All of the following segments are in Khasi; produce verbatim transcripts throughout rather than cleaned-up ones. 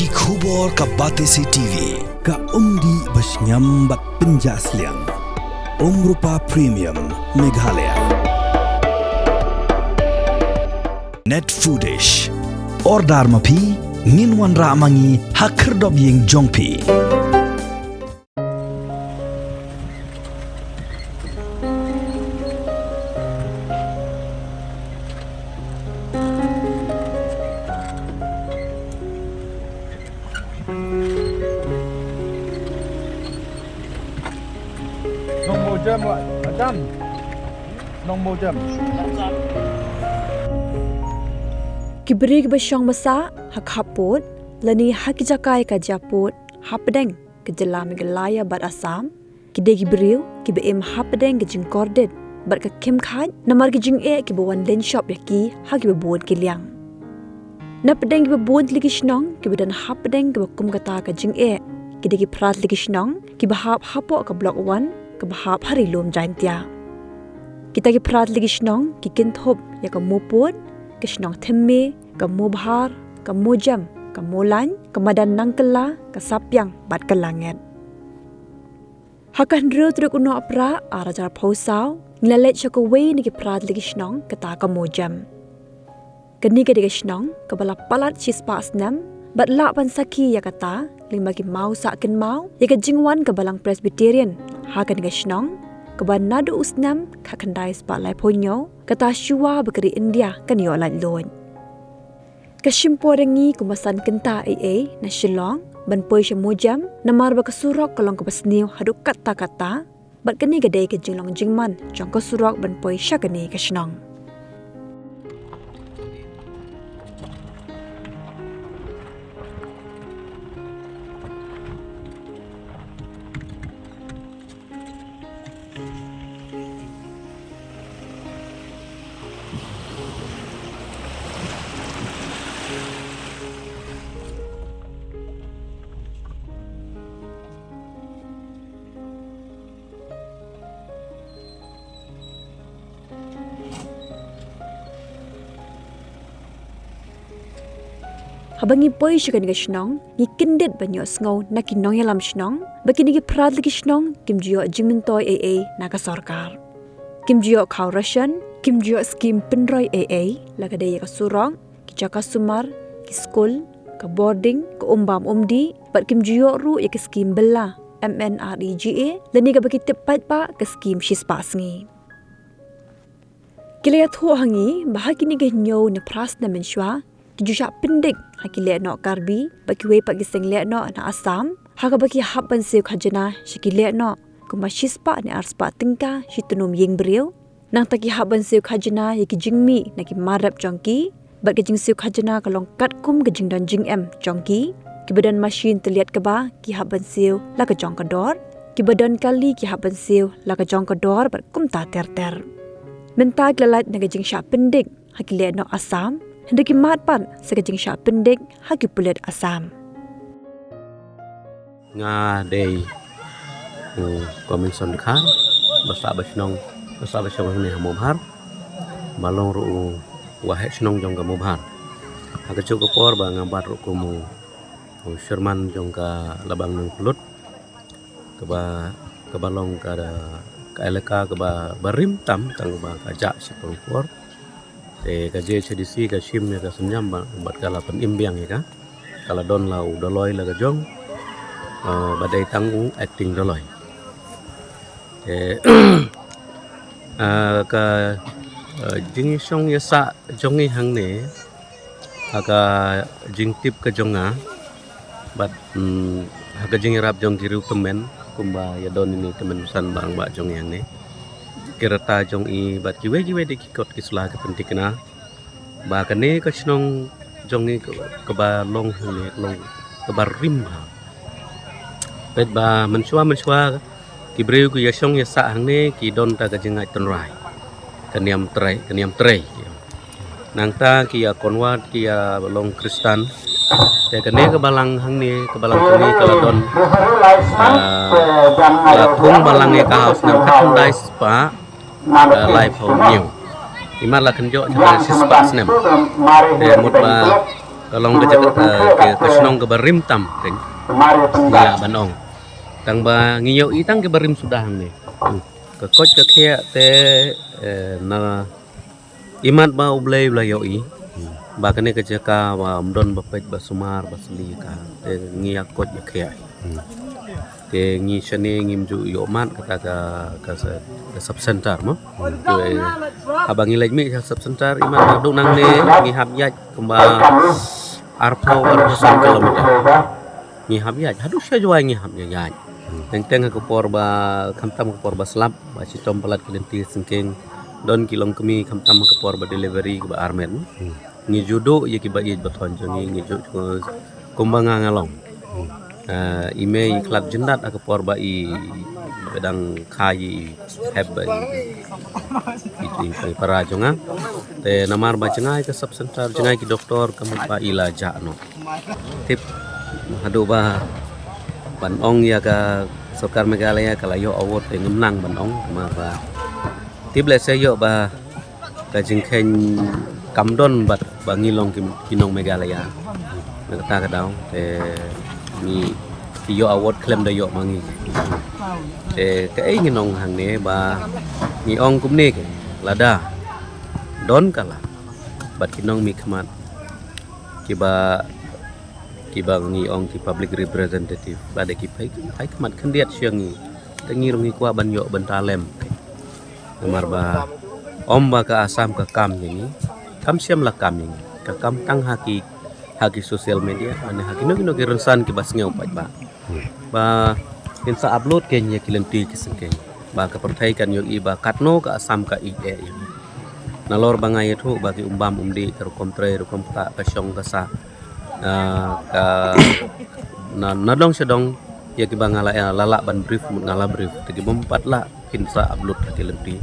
Ki khubor ka Batesi T V. Ka umdih ba shngiam bad pynjah sliang. Umrupa Premium Meghalaya. Net Foodish. Order ma phi, ngin wanrah ma ngi ha khyrdop ïing jong phi. Nong Mawjam, Adam. Nong Mawjam. Ki briew kiba shong basa ha khappud lane ha ki jaka ïa ka jia pud hapdeng ka jylla Meghalaya bad Assam, ki dei ki briew kiba im hapdeng ka jingkordit bad ka khim khait namar ki jingeh kiba wan lynshop ïa ki ha kiba bun ki liang. Napdeng kiba bun tylli ki shnong kiba don hapdeng kaba kum kata ka jingeh, ki dei ki phra tylli ki shnong kiba hap hapoh ka Block One kaba hap ha Ri Lum Jaintia. Kita ki phra tylli ki shnong ki kynthup ïa ka Mawpud, ka shnong Thymme, ka Mawbhar, ka Mawjam, ka Mawlaiñ, ka madan Nangkylla, ka Sapiang bad ka Langit. Ha ka hynriew tarik u Nohprah ar hajar phew saw, ngi la leit sha kawei na ki phra tylli ki shnong, kata ka Mawjam. Kane ka dei ka shnong kaba la palat shispah snem bad lah ban sakhi ïa kata lyngba ki maw sah kynmaw ïa ka jingwan ka Balang Presbyterian ha kane ka shnong, kaba naduh u snem khatkhyndai spah laiphew hynñiew, kata shuwa ba ka ri India kan ïoh laitluid. Ka shim por ïa ngi kumba san kynta eiei na Shillong ban poi sha Mawjam namar ba ka surok ka long kaba sniew haduh katta katta, bad kane ka dei ka jinglong jingman jong ka surok ban poi sha kane ka shnong. Haba ngi poi sha kane ka shnong, ngi kyndit ban ïohsngew na ki nongïalam shnong ba kine ki phra tylli ki shnong kim ju ïoh jingmyntoi eiei na ka sorkar. Kim ju ïoh khaw ration, kim ju ïoh skim pynroi eiei, la ka dei ïa ka surok, ki jaka sumar, ki skul, ka boarding, ka um bam um dih, bad kim ju ïoh ruh ïa ka skim bylla, M N R E G A, lane kaba ki tip paidbah ka skim shispah sngi. Ki la ïathuh ha ngi ba ha kine ki hynñiew ne phra snem mynshuwa, ki ju shah pyndik ha ki lehnoh Karbi bad kiwei pat ki seng lehnoh na Assam, ha kaba ki hap ban siew khajna sha ki lehnoh kumba shispah ne arspah tyngka shi tnum ïing briew. Nangta ki hap ban siew khajna ïa ki jingmih na ki mar rep jong ki, bad ka jingsiew khajna ka long katkum ka jingdon jingem jong ki. Kiba don mashin tylliat kaba, ki hap ban siew la ka jong ka dor. Kiba don kali ki hap ban siew la ka jong ka dor bad kumta ter ter. Mynta ki la lait na ka jingshah pyndik ha ki lehnoh Assam, hynrei ki mad pat sa ka jingshah pyndik ha ki pulit Assam. Nga dei u Comingson Dkhar, ba sah ba shnong, ba sah ba shnong hangne ha Mawbhar, ba long ruh u waheh shnong jong ka Mawbhar. Ha kajuh ka por ba nga bat ruh kum u, u chairman jong ka Labang Nangkhulud, kaba, kaba long ka, ka elaka kaba, ba rim tam, tang ba ka jah shipor por. Te ka J H A D C ka shim ïa ka synñiam ba, bad ka la pynim biang ïa ka. Ka la don la u Doloi la ka jong, eh, ba dei tang u acting Doloi. Te, eh, ka, eh, jingïashong ïasah jong ngi hangne, ha ka jingtip ka jong nga, bad, mm, ha ka jingïarap jong ki riew tymmen, kumba ïadon ine i tymmen basan ba rangbah jong ngi hangne, ki rta jong i bad kiwei kiwei de ki kot ki sla ki pynthikna ba kane ka shnong jong ngi ka, kaba long hangne ka long kaba rim bha. Peit ba mynshuwa mynshuwa ki briew ki ïashong ïasah hangne ki don ta ka jingngeit tynrai, ka niam trei, ka niam trei. Nangta ki ïa convert, ki ïa long Khristan. Te kane ka balang hangne, ka balang kane ka la don, ah, la thung balang ïa ka ha u snem khatkhyndai spah, ah, laiphew hynñiew. Imat la kynjoh sha ka shispah snem. Te mut ba Ka long ka jaka, eh, ka, ka shnong kaba rim tam, teng. Ngi lah ban ong. Tang ba ngi ïohi tang kaba rim suda hangne. Hmm. Ka koit ka khiah te, eh, na imat ba U Blei u la ïohi. Hmm. Ba kane ka jaka ba ym don ba peit ba sumar ba sli ka. Te ngi ïa koit ïa khiah. Hmm. Te ngi shane ngim ju ïoh mad kata ka, ka sa-, ka sub center mo. Hmm. Te haba ngi leit mih sha sub center imat haduh nangne ngi hap ïaid kumba arphew, arphew san kilometer. Ngi hap ïaid, haduh sha Jowai ngi hap ïaid. Hmm. Teng teng ha ka por ba, khamtam ha ka por ba slap, ba shitom palat ki lynti syngkien, don ki longkmie khamtam ha ka por ba delivery kaba armet. Hmm. Ngi ju duh ïa kiba ïeit ba thon jong ngi, ngi ju, ju kumba nga nga long. Hmm. Ah, i mei i khlad jyndat ha ka por ba i, ba dang kha ïa i hep ba i, i, i, i para jong nga. Te namar ba jngai ka sub center, jngai ki doktor, ka mut ba i la jah noh. Tip haduh ba ban ong ïa ka sorkar Meghalaya ka la ïoh award te ngim nang ban ong, namar ba tip leh se ïoh ba ka jingkheiñ kam don bad ba ngi long ki, ki nong Meghalaya. Na kata ka daw te ngi, ki ïoh award khlem da ïoh ma ngi. Te kaei ngin ong hangne ba ngi ong kumne, ke lada don ka la bad ki nongmihkhmat kiba, kiba ngi ong ki public representative, lada ki phai, phai khmat khyndiat sha ngi, te ngi ruh ngi kwah ban ïoh bynta lem. Namar ba ym ba ka Assam ka kam ïa ngi, kam shym la kam ïa ngi. Ka kam tang ha ki, ha ki social media, mane ha kino kino ki rynsan kiba sngew paidbah. Hmm. Ba ngin sa upload kein ïa ki lynti ki syngkien. Ba ka pyrthei kan ïohi ba katno ka Assam ka ïeit eh ïa ngi. Nalor ba nga ïathuh ba ki um bam um dih, ka rukom trei rukom ktah, ka shong ka sah. Ah, ka na, na dong sha dong ïa kiba nga la, eh, la lah ban brief mut nga la brief. Te ki bym pat lah kin sa upload ha ki lynti.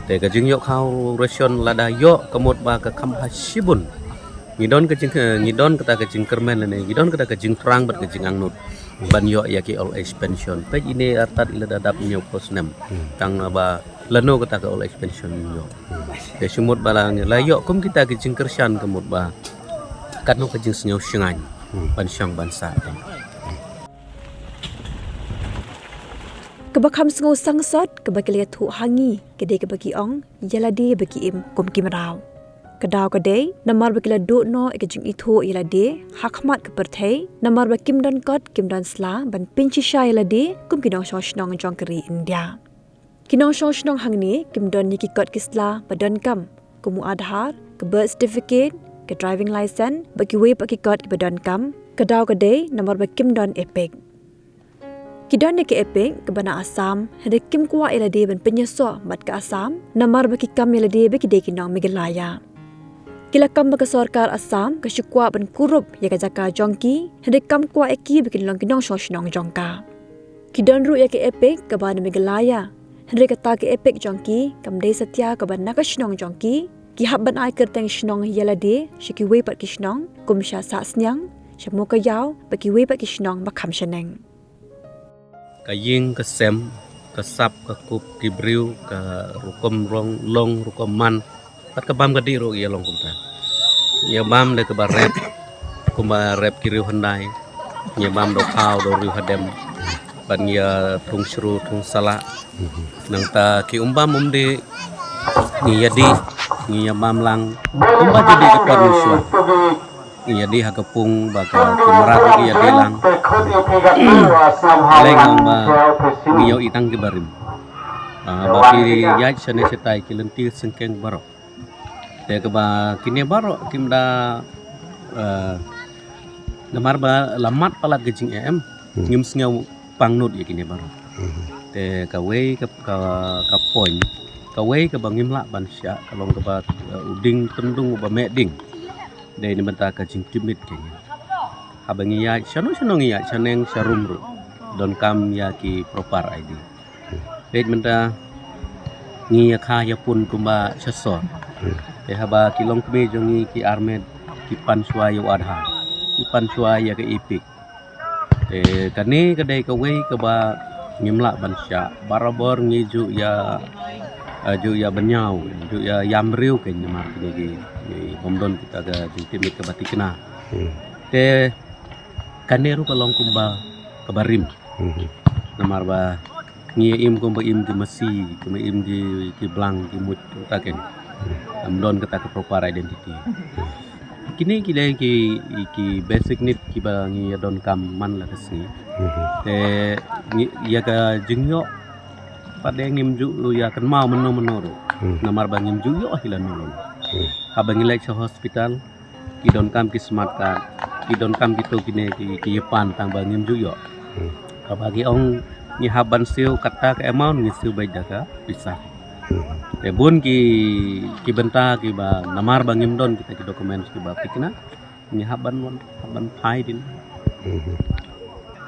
Te ka jingïoh khaw ration lada ïoh ka mut ba ka kham ha shibun. Ngi don ka jing, eh, ngi don kata ka jingkyrmen lane, ngi don kata ka jingthrang bad ka jingangnud ban ïoh ïa ki old age pension. Peit ine artat i la da dap hynñiewphew snem. Hmm. Tang ba lano kata ka old age pension ngi ïoh. Hmm. Te shu mut ba la ngi la ïoh kum kita ki jingkyrshan ka mut ba katno ka jingsngew shngaiñ. Hmm. Ban shong ban sah. Kaba kham sngew sangsot, kaba ki la ïathuh ha ngi, ka dei kaba ki ong, ïa lade ba ki im kum ki mraw. Ka daw ka dei, namar ba ki la duh noh ïa ka jingithuh ïa lade ha khmat ka pyrthei, namar ba kim don kot, kim don sla ban pynshisha ïa lade kum ki nongshong shnong jong ka ri India. Ki nongshong shnong hangne kim don ïa ki kot ki sla ba donkam, kum u Aadhaar, ka birth certificate, ka driving license bad kiwei pat ki kot kiba donkam. Ka daw ka dei namar ba kim don EPIC. Ki don ïa ka EPIC kaba na Assam, hynrei kim kwah ïa lade ban pynïasoh bad ka Assam namar ba ki kam ïa lade ba ki dei ki nong Meghalaya. Ki la kam ba ka sorkar Assam ka shu kwah ban kurup ïa ka jaka jong ki, hynrei kam kwah ïa ki ba kin long ki nongshong shnong jong ka. Ki don ruh ïa ka EPIC kaba na Meghalaya, hynrei kata ka EPIC jong ki kam dei satia kaba na ka shnong jong ki. Ki hap ban ai kyrteng shnong ïa lade sha kiwei pat ki shnong, kum sha Sahsniang, sha Mowkaiaw bad kiwei pat ki shnong ba kham shaneng. Ka ïing ka sem, ka sap ka kup ki briew, ka rukom rong long rukom man, bad ka bam ka dih ruh ïa long kumta. Ïa bam da kaba rep, kumba rep ki riew hyndai. Ngi bam da u khaw da u riew hadem. Bad ngi ïa thung shru thung salah. Nangta ki um bam um dih, ngi ïa dih, ngi ïa bam lang. Kumba ju dih ka por mynshuwa. Ngi ïa dih ha ka pung ba ka, ki mrad ngi ïa dih lang. Leng ong ba ngi ïohi tang kiba rim. Ah, ba ki ïaid shane shatai ki lynti syngkien baroh. Te kaba kine baroh kim da, eh, namar ba la mat palat ka jingeh em. Hmm. Ngim sngew pangnud ïa kine baroh. Hmm. Te kawei ka, ka, ka point, kawei kaba ngim lah ban shah, ka long kaba, eh, u ding tyndung uba meh ding. Dei na bynta ka jingtipmit ka ngi. Haba ngi ïaid shano shano ngi ïaid, shaneng sharum ruh, donkam ïa ki proper I D. Peit mynta ngi ïa kha ïa pun kumba sha sor. Te haba ki longkmie jong ngi ki armet, ki pan shuwa ïa u Aadhaar, ki pan shuwa ïa ka EPIC. Te kane ka dei kawei kaba ngim lah ban shah. Barabor ngi ju ïa, eh, ju ïa bynñiaw, ju ïa ïam briew kein namar kine ki, ki bym don kita ka jingtipmit kaba tikna. Te kane ruh ka long kumba kaba rim. Namar ba ngi ïa im kumba im ki masi, kumba im ki, ki blang, ki mut, kumta kein. Ym don kata ka proper identity. Kine ki dei ki, ki basic need kiba ngi ïa donkam man la ka sngi. Te ngi ïa ka jingïoh pat de ngim ju ïa kynmaw mynno mynno ruh. Namar ba ngim ju ïoh hi lano lano. Haba ngi leit sha hospital, ki donkam ki smart card, ki donkam kito kine ki, ki ïa pan tang ba ngim ju ïoh. Haba ki ong ngi hap ban siew kata ka amount, ngi siew beit da ka pisa. Te bun ki, ki bynta kiba namar ba ngim don kita ki documents kiba thikna, ngi hap ban wan, hap ban phai din.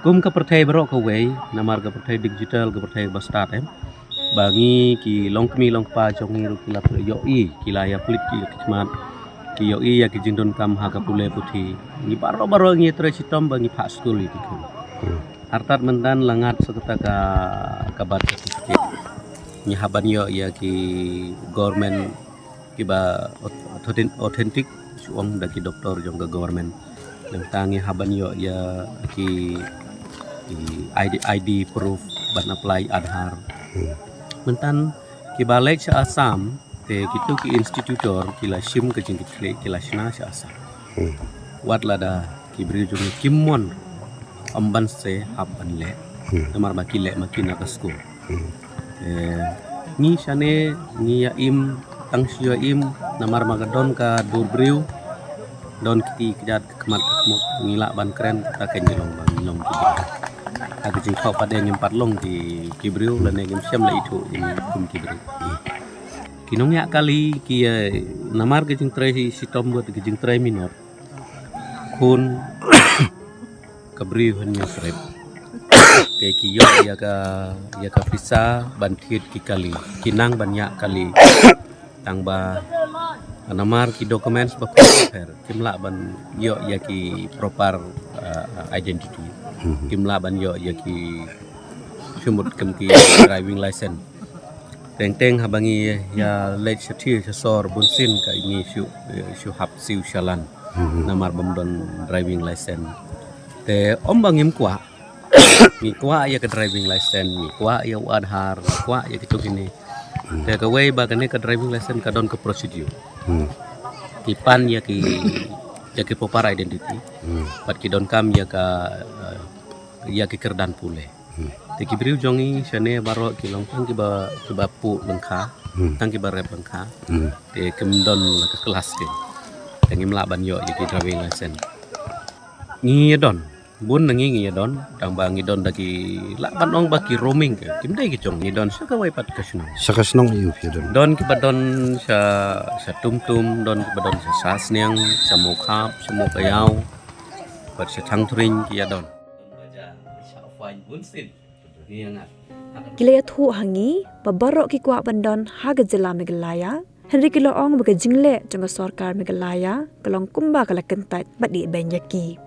Kum ka pyrthei baroh kawei, namar ka pyrthei digital, ka pyrthei ba stad, em. Ba ngi ki longkmie longkpa jong ngi ruh ki la ïohi, ki la ïa plie ki ïa ki khmat, ki ïohi ïa ki jingdonkam ha ka pule puthi. Ngi baroh baroh ngi trei shitom ba ngi phah skul ïa ki khun. Artat mynta la ngat sa kata ka, ka birth certificate. Ngi hap ban ïoh ïa ki government kiba aut-, authentic, shu ong da ki doktor jong ka government. Nangta ngi hap ban ïoh ïa ki, ki I D, I D proof ban apply Aadhaar. Mynta kiba leit sha Assam, te kito ki institutor ki la shim ka jingkitkhlieh, ki la shna sha Assam. Wat lada ki briew jong ngi kim mon, ym ban se hap ban leh. Namar ba ki leh ma ki na ka skul. Eh, ngi shane, ngi ïa im, tang shu ïa im, namar ma ka don ka dur briew, don kti kjat ka khmat ka khmut, ngi lah ban kren, kata ka ngi long ba ngi long ki briew. Ha ka jingthoh pat de ngim pat long ki, ki briew, lane ngim shem la ithuh ïa ngi kum ki briew. Ki nongñiah kali, ki, eh, namar ka jingtrei shitom bad ka jingtrei minot. Khun ka briew hynñiew krep. Te ki ïoh ïa ka, ïa ka pisa ban thied ki kali, ki nang ban ñiah kali. Tang ba namar ki documents ba pher, kim lah ban ïoh ïa ki proper, uh, identity. Kim lah ban ïoh ïa ki shimut kum ki driving license. Teng teng haba ngi ïa leit sha thied sha sor bun sien ka ngi shu, shu hap siew challan. Namar bym don driving license. Te ym ba ngim kwah. Ngi kwah ïa ka driving license, ngi kwah ïa u Aadhaar, ngi kwah ïa kito kine. Te kawei ba kane ka driving license ka don ka procedure. Ki pan ïa ki, ïa ki proper identity. Bad ki donkam ïa ka, eh, ïa ki kyrdan pule. Te ki briew jong ngi shane baroh ki long tang kiba, kiba puh lyngkha, tang kiba rep lyngkha. Te kim don la ka klas ki. Te ngim lah ban ïoh ïa ki driving license. Ngi ïa don, bun na ngi ngi ïa don, tang ba ngi don da ki lah ban ong ba ki roaming ki. Kim dei ki jong ngi don sha kawei pat ka shnong. Sha ka shnong ïa phi don. Don kiba don sha, sha Tumtum, don kiba don sha, sha Sniang, sha Mawkhap, sha Mawkaïaw. Bad sha Thangthring ki ïa don. Ki la ïathuh ha ngi ba baroh ki kwah ban don ha ka jylla Meghalaya, hynrei ki la ong ba ka jingleh jong ka sorkar Meghalaya ka long kumba ka la kyntait bad dih beiñ ïa ki.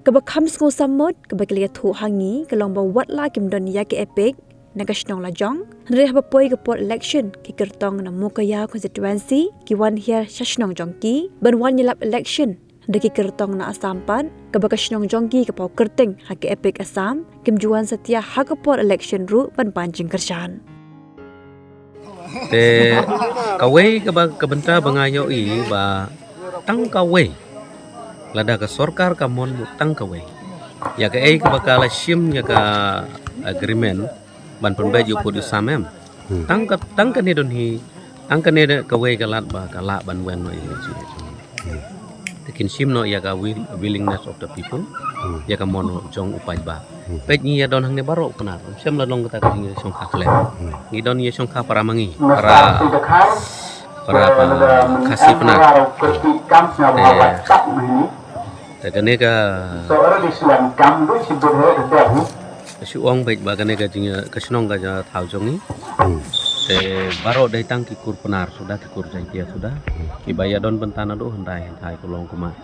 Kaba kham sngewsam mut kaba ki la ïathuh ha ngi ka long ba wat la kim don ïa ki EPIC na ka shnong la jong, hynrei haba poi ka por election ki kyrtong na Mawkaïaw constituency ki wan hiar sha shnong jong ki ban wan ïalap election. Da ki kyrtong na Assam pat, kaba ka shnong jong ki ka paw kyrteng ha ka EPIC Assam, kim ju wan satia ha ka por election ruh ban pan jingkyrshan. Te kawei kaba ka bynta ba nga ïohi ba tang kawei. Lada ka sorkar ka mon tang kawei. Ïa kaei kaba ka la shim ïa ka agreement ban pynbeit ïa u pud ïa u sam em. Tang ka, tang kane don hi, tang kane da kawei ka lad ba ka lah ban wan noh ïa ka jingïaid. Te kin shim noh ïa ka will, willingness of the people. Ïa ka mon jong u paidbah. Peit ngi ïa don hangne baroh Pnar. Shem la long kata ka jingïashongkha khlem. Ngi don ïashongkha para ma ngi. Para, para, para Khasi Pnar. Te Te kane ka shu ong beit ba kane ka jing ka shnong ka ja thaw jong ngi. Te baroh dei tang ki kur Pnar suda, ki kur Jaiñtia suda. Ki ba ïa don bynta naduh hyndai hyndai ka long kumne.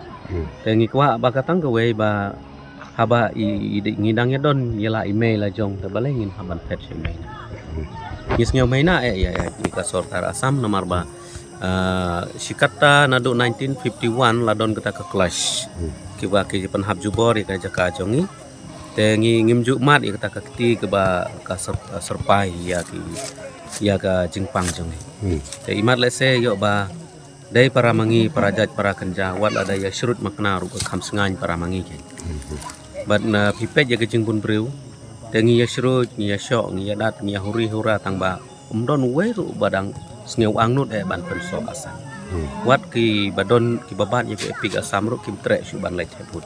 Te ngi kwah ba ka tang kawei ba haba i, i, i ngi dang ïa don ïa la i mei la jong te balei ngin hap ban phet sha i mei. Ngi sngew mei na eh ïa, ïa, ïa ka sorkar Assam namar ba Ah, shi katta naduh nineteen fifty-one la don kata ka clash. Kiba ki pynhap jubor ïa ka jaka jong ngi. Te ngi ngim ju mad ïa kata ka kti kaba ka syrpai ïa ki, ïa ka jingpang jong ngi. Te imat lehse ïoh ba dei para ma ngi, para jait, para kynja, wat la dei ïa shrut makna ruh ka kham sngewbha para ma ngi kein. Bad na phi peit ïa ka jingbun briew, te ngi ïa shrut, ngi ïa shoh, ngi ïa dat, ngi ïa huri hura tang ba um don uwei ruh ba dang sngew angnud eh ban pynsoh Assam. Wat ki ba don, ki ba bat ïa ka Epic Assam ruh kim treh shuh ban leit thep vote.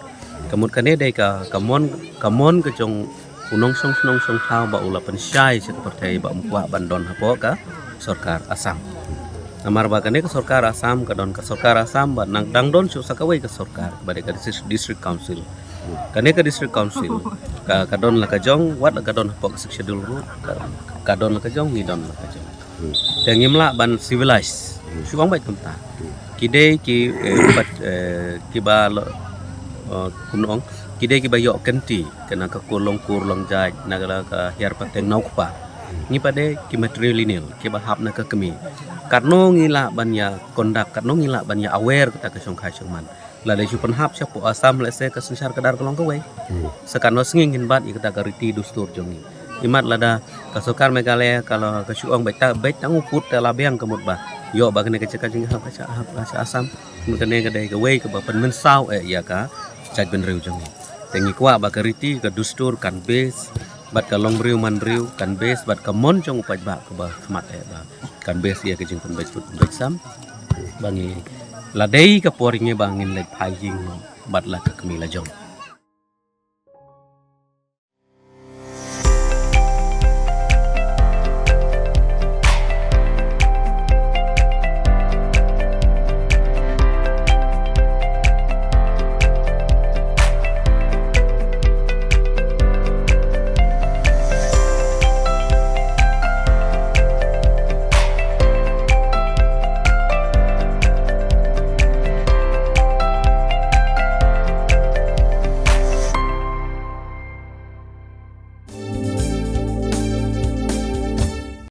Ka mut kane dei ka, ka mon, ka mon ka jong u nongshong shnong shong thaw ba u la pynshai sha ka pyrthei ba um kwah ban don hapoh ka sorkar Assam. Namar ba kane ka sorkar Assam ka don ka sorkar Assam ba nang dang don shuh sa kawei ka sorkar ba dei ka district, district council. Kane ka district council ka, ka don la ka jong, wat la ka don hapoh ka Sixth Schedule ruh ka, ka don la ka jong, ngi don la ka jong. Te ngim lah ban civilized. Shu ong bad kumta. Ki dei ki, eh, pat, eh, kiba lo, eh, kumno ong, ki dei kiba ïoh kynti kane ka kur long kur long jait, na ka la ka hiar pateng nau kpa. Ngi pat dei ki matrilineal, kiba hap na ka kmie. Katno ngi lah ban ïa conduct, katno ngi lah ban ïa aware kata ka shongkhai shongman. La dei shu pynhap shapoh Assam lehse ka synshar ka dar ka long kawei. Sa katno sngi ngin bat ïa kata ka riti dustur jong ngi. Imat lada ka sorkar Meghalaya ka la ka shu ong beit ta, beit tang u pud te la biang ka mut ba ïoh ba kane ka jaka jinghap ka sha, hap ka sha Assam. Mut kane ka dei kawei kaba pynmynsaw eh ïa ka jaitbynriew jong ngi. Te ngi kwah ba ka riti ka dustur kan base bad ka long briew man briew kan base bad ka mon jong u paidbah kaba khmat eh ba kan base ïa ka jingpynbeit pud pynbeit sam. Ba ngi la dei ka por ngi ba ngin leit phai ïing noh bad la ka kmie la jong.